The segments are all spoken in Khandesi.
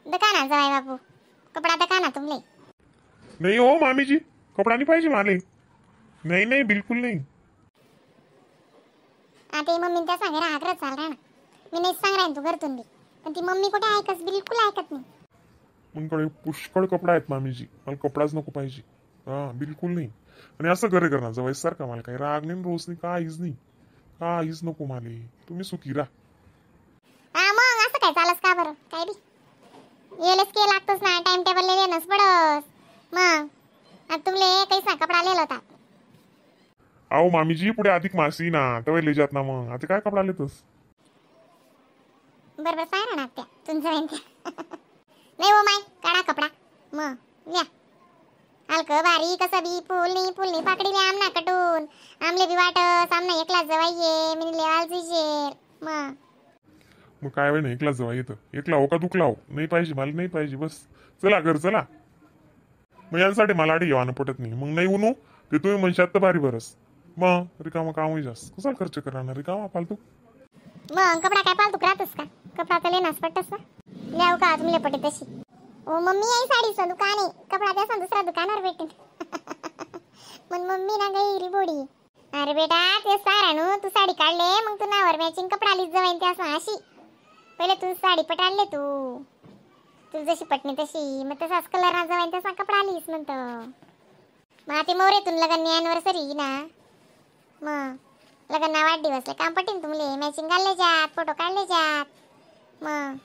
दका ना जवाई बापू कपडा दका ना तुमले. नाही हो मामीजी, कपडा नाही पाहिजे मला. नाही नाही बिलकुल नाही. आता मम्मी त्या सांगे राहत चाल राहणार, मी नाही सांग राहीन तू घरतून बी, पण ती मम्मी कुठे ऐकस, बिलकुल ऐकत नाही. मग पुष्कळ कपडा आहेत मामीजी, मला कपडाच नको पाहिजे. हा बिलकुल नाही. आणि असं घरे करणार जवळ सारखा, मला काही राग नाही रोज नाही काहीच नाही, काहीच नको मला, तुम्ही सुखी राहा. हा मग असं काय चालस का बरं, काय बी येलच के लागतोच ना, टाइम टेबल लिहिलंच पडस. मग आता तुमले कैसा कपडा लिहिला होता? अहो मामीजी पुढे अधिक मासी ना तेव्हा ले जात ना, मग आता काय कपडा लेतोस? बरोबर सांग ना त्या तुमचं. नाही हो माय काढा कपडा मग या हलकं भारी कसं बी, फुल नाही फुल नाही पाकडी आमना कटून आमले बी वाटस, आमना एकला जवाई मी लेवाल जुजेल. मग मग काय वेळ नाही, एकला जवाई येतं, एकला हो का दुखला हो, नाही पाहिजे मला, नाही पाहिजे बस, चला घर चला. मग यांसाठी मला आडी येवानं पटत नाही, मग नाही उनू ते तुम्ही म्हणशात तर भारी बरस. मग रिकामा काम होई जास्त, कसाल खर्च करणार रिकामा फालतू. मग कपडा काय फालतू राहतस का, कपडा तर लेनास पटस ना, लिहाव का तुमले पटे तशी. ओ मम्मी आई साडीचं दुकान आहे, कपडा त्याचा दुसऱ्या दुकानावर भेटेल. मग मम्मी ना गई बोडी, अरे बेटा ते सारा नु तू साडी काढले मग तू नावर मॅचिंग कपडा लिज जवाईन त्या अशी, पहिले तू साडी पटाडले, तू तू जशी पटणी तशी मग तसाच कलर ना जवाईन तसा कपडा लिहिस म्हणतो. मग आता मोरेतून लगन अॅनिव्हर्सरी ना, मग लगन वाढदिवसले काम पटीन तुमले, मॅचिंग घालले जात, फोटो काढले जात, मग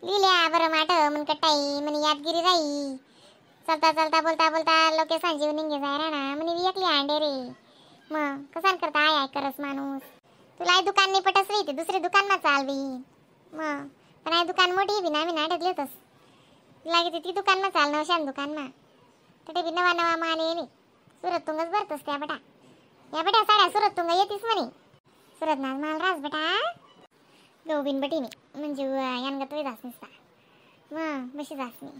लिहिल्या बरं माट मन कटाई म्हणे यादगिरी राही, चालता चालता बोलता बोलता लोके संजीव निघे जाय राहणार म्हणे मी एकली अंडे रे. मग कसान करता I I करस माणूस, तुला आई दुकान नाही पटस रे, ते दुसरे दुकान मा चालवी. मग पण आई दुकान मोठी बी ना, मी नाटक लेतस लागे ती दुकान मा चाल नवशान दुकान मा, तिथे बी नवा नवा माल येईल, सुरत तुंगच भरतोस त्या बेटा, या बेटा साड्या सुरत तुंग येतीस म्हणे, सुरत ना माल रास बेटा गहू बिन बटी मी म्हणजे यानगत जास नसता मग बशी जास नाही.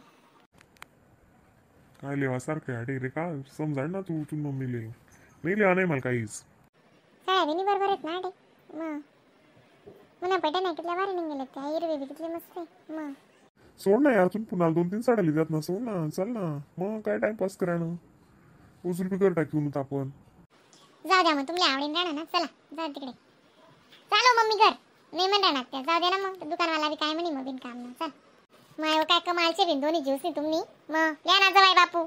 काय लेवा सारखं अरे रे का समजा ना तू तू मम्मी ले नाही लिहा नाही मला काहीच. साड्या बी बरोबर आहेत ना अडे, मग म्हणा पटा नाही कितल्या भारी निघाले त्या हिरवे बी कितले मस्त आहे. मग सोड ना यार, तू पुन्हा 2-3 साड्या लिहितात ना, सोड ना चल ना, मग काय टाइमपास करा ना, उचल बी कर टाकून आपण. जाऊ द्या मग तुमला आवडीन राहणार ना, चला जाऊ तिकडे, चालो मम्मी घर नाही म्हण राहणार त्या, जाऊ द्या ना मग दुकानवाला बी काय म्हणे मग बिनकाम ना. चल मग काय कमालचे बिन दोन्ही ज्यूस नाही तुम्ही, मग लिहा ना जवाई बापू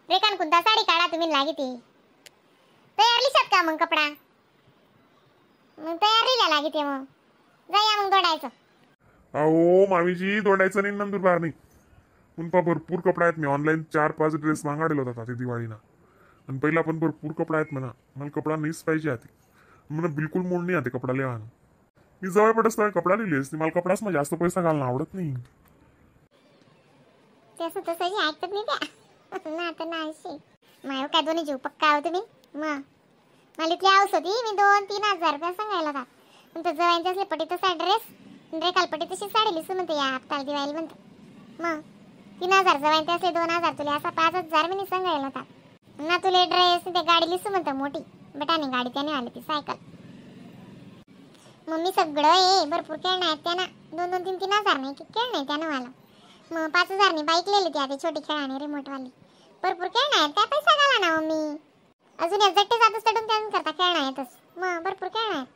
रेखान कोणता साडी काढा तुम्ही लागे ती तयार लिशात का मग कपडा, मग तयार लिहिला लागे ते, मग जाया मग दोडायचं. अहो मामीजी दोडायचं नाही, नंदुरबार नाही पुन्हा भरपूर कपडा आहेत, मी ऑनलाईन 4-5 ड्रेस मागाडले होता ते दिवाळीना, आणि पहिला पण भरपूर कपडा आहेत म्हणा, मला कपडा नाहीच पाहिजे आधी, मला बिलकुल मूड नाही आते कपडा लिहा, मी जवळ पडस कपडा लिहिलेस, मला कपडाच मग जास्त पैसा घालणं आवडत नाही. तसं तसं ऐकत नाही त्या ना आता नाही माय काय दोन्ही जीव पक्का आहो तुम्ही. मग मला इथली हाऊस होती, मी 2-3 हजार रुपये सांगायला होता, पण तो जवळ असले पटी तसा ड्रेस रेखाल पटी तशी साडी लिसू म्हणते या हप्ताला दिवाळी म्हणतो. मग 3,000 जवळ असले 2,000 तुला असा 5,000 मी सांगायला होता ना, तुले ड्रेस ते गाडी लिसू म्हणतो मोठी बेटा नाही गाडी त्याने आली ती सायकल. मम्मी सगळं आहे भरपूर खेळणं आहेत त्यांना, 2-2, 3-3 हजार नाही खेळणं आहे त्यानं मला. मग 5,000 नी बाईक लिहिली ती आता छोटी खेळाने रिमोटवाली, भरपूर खेळणं आहेत त्या पैसा घाला ना मम्मी, अजून या जट्टे जातच चढून त्यातून करता खेळणं आहेतच, मग भरपूर खेळणं आहेत.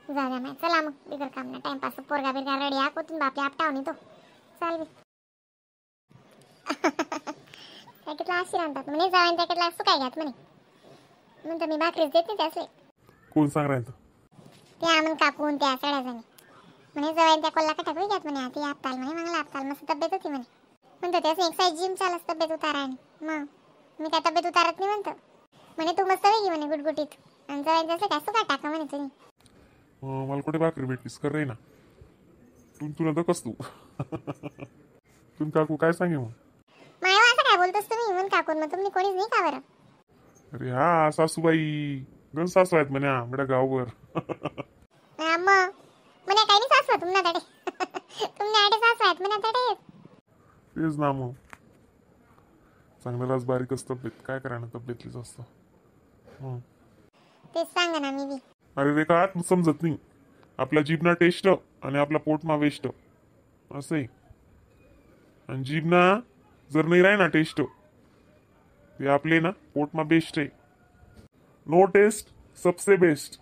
जाऊ द्या नाही चला मग बिगर काम ना टाइमपास, पोरगा बिरगा रडी कोतून बापले आपटावणी तो चाल बी. त्या कितला आशीर आणतात म्हणे जावं, त्या कितला सुकाय घ्यात म्हणे, म्हणतो मी भाकरीच देत नाही त्यासले. कोण सांग राहिलं त्या म्हण काकून त्या सगळ्या जणी म्हणे जवळ त्या कोल्हा का टाकू घ्यात म्हणे, आधी आपताल म्हणे मागला आपताल मस्त तब्येत होती म्हणे, म्हणतो त्यास एक साईज जिम चालस तब्येत उतारा, आणि मग मी काय तब्येत उतारत नाही म्हणतो, म्हणे तू मस्त वेगळी म्हणे गुटगुटीत, आणि जवळ त्यासले काय सुका टाका म्हणे तुम्ही. मला कुठे भाकरी भेटलीस कर रे ना तू, तुला दकस तू तुम काकू काय सांगे मग माय असं काय बोलतोस तुम्ही म्हण काकून, मग तुम्ही कोणीच नाही का बरं? अरे हा सासूबाई गण सासू आहेत म्हणे बेटा गावभर. मग म्हणे काही नाही सासू तुमना तडे तुमने आडे सासू आहेत म्हणे तडे. तेच ना मग चांगलं बारीकच तब्येत काय करा ना तब्येतलीच असतं. तेच सांगा ना मी बी. अरे रे का समजत नाही, आपला जीभना टेस्ट आणि आपला पोटमा वेस्ट. असं आहे. आणि जीभ ना जर नाही राही ना टेस्ट ते आपले ना पोटमा बेस्ट आहे. नो टेस्ट सबसे बेस्ट,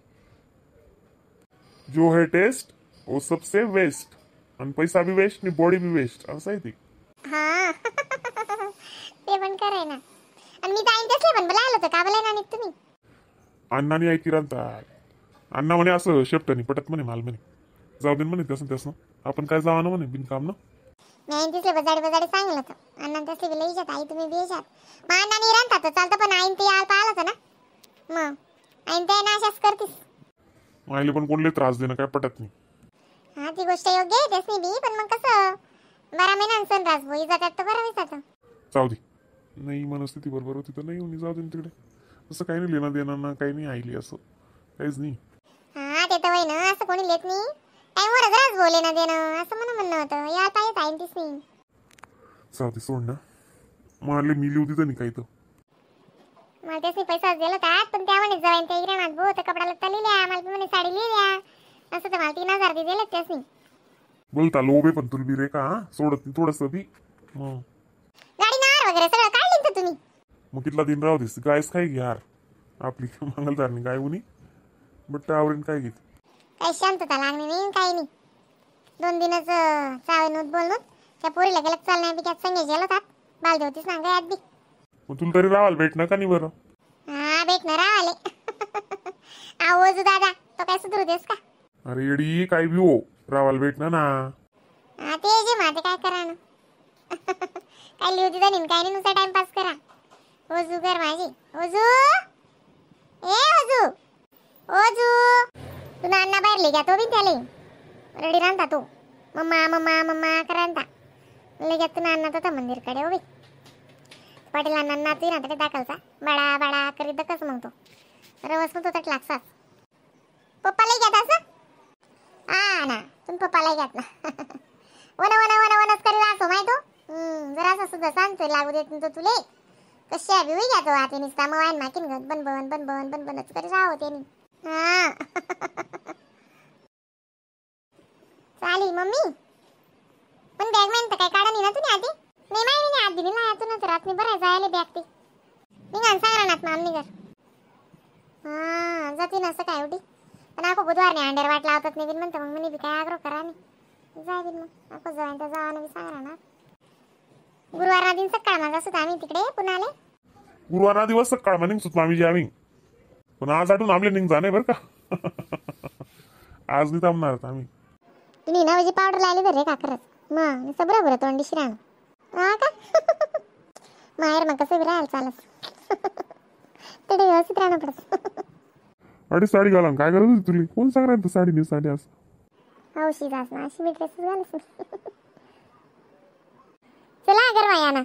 जो है टेस्ट वो सबसे वेस्ट. आणि पैसा बी वेस्ट आणि बॉडी बी वेस्ट असं आहे ते. हा ते पण खरं आहे ना. आणि मी तर आईन तसले पण बोलायला होतं का बोलाय ना तुम्ही. अण्णाने ऐकी राहतात. अण्णा म्हणे असं शेपटानी पटत म्हणे माल म्हणे जाऊ दे म्हणे तसं तसं आपण काय जावा ना म्हणे बिनकाम ना. मी आईन तिसले बजाडे बजाडे सांगितलं होतं. अण्णा तसले बी लई आई तुम्ही बी याच्यात. मग अण्णा नाही राहतात तर चालतं पण आईन ते आल पाहिलं होतं ना. मग आईन ते ना अशाच करतीस. आईले पण कोणले त्रास देणं काय पटत नाही. हा ती गोष्ट योग्य आहे तेच नाही बी, पण मग कसं बारा महिना सण रास बोई जातात तर बरं जातं. जाऊ दे नाही मनस्थिती बरोबर होती तर नाही होणी जाऊ दे तिकडे. तसं काही नाही लेणं देणं ना काही नाही आईली असं काहीच नाही. हा ते तर होय ना असं कोणी लेत नाही टाइमवरच रास बोले ना देणं असं म्हणून म्हणणं होतं. यार पाहिजे आईन तीच नाही. जाऊ दे सोड ना. मारले मिली होती तर नाही काही तर मला त्याच पैसा दिला होता पण त्या म्हणे जवाईन त्या इराणात भो तर कपडा लत्ता लिहिल्या मला म्हणे साडी लिहिल्या असं तर मला 3000 दिले त्याच नाही. बोलता लोबे पण तुला बी रे का सोडत नाही थोडस बी. गाडी नार वगैरे सगळं काढली तर तुम्ही. मग कितला दिन राहू दिस गायच काय घे यार आपली मंगलधारणी गाय उनी बट आवरीन काय घेत. काही शांतता लागली नाही काही नाही. 2 दिनच चावे नोत बोलणं त्या पोरीला गेलं चाल नाही बी त्यात संगे गेलो होतात बाल देवतीच ना गयात बी. मग तुला तरी राहायला भेटणार का नाही बरं? हा भेटणार राहिले. आवाज दादा तो काय सुधरू देस का? अरे येडी काय बी हो रावायला भेटणार ना. हा ते जे माझे काय करा ना काय लिहू तिथं नाही काय नाही नुसता टाइमपास करा. ओजू कर माझी ओजू ए ओजू ओजू तू अण्णा बाहेर ले तो बी त्याले रडी राहता तो mamma mamma mamma करांता ले तू अण्णा तो मंदिरकडे उभी पाटील अण्णा नातू ना दाखलचा बाळा बाळा करीत दकस मग तो रवस मग तो तट लागसास. पप्पाला घेत असं हा ना तुम्ही पप्पाला घेत ना one one one वनच करीत असो माहिती तो जरासा सुद्धा सांगतोय लागू देत तो तुले कशी आहे बी घ्या तो आते निसता मग वाईन माकीन गत बन बन बन बन बन बनच करीत राहो त्यानी. हा चालेल मम्मी पण बॅग मेन तर काय काढा नाही ना तुम्ही आधी? नाही माहिती नाही आधी नाही आतूनच रात नाही बरं जायला बॅग ते निघान सांग राहणार मामनी घर. हा जाते ना असं काय एवढी पण आको बुधवार नाही अंड्यावर वाट लावतात नाही बिन म्हणतं मग म्हणे बी काय आग्रह करा नाही जाय बिन मग आको जवान तर जावा नाही सांग राहणार. गुरुवार दिन सकाळ माझा सुद्धा आम्ही तिकडे पुण्याले. गुरुवार दिवस सकाळ मा निघतो मामी जी आम्ही पण आज आठवून आमले निघ जाणे बरं का. आज नाही थांबणार आम्ही. तुम्ही ना म्हणजे पावडर लावली तर रे का खरंच मग नुसतं बरोबर तोंडी शिराण हा का माहेर मग कसं बी राहायला चालत तेवढं व्यवस्थित राहणं पडत. अरे साडी घाला काय गरज होती तुला? कोण सांगणार साडी नाही साडी असं हौशी जास ना अशी मी ड्रेसेस घालस. चला गरवा या ना.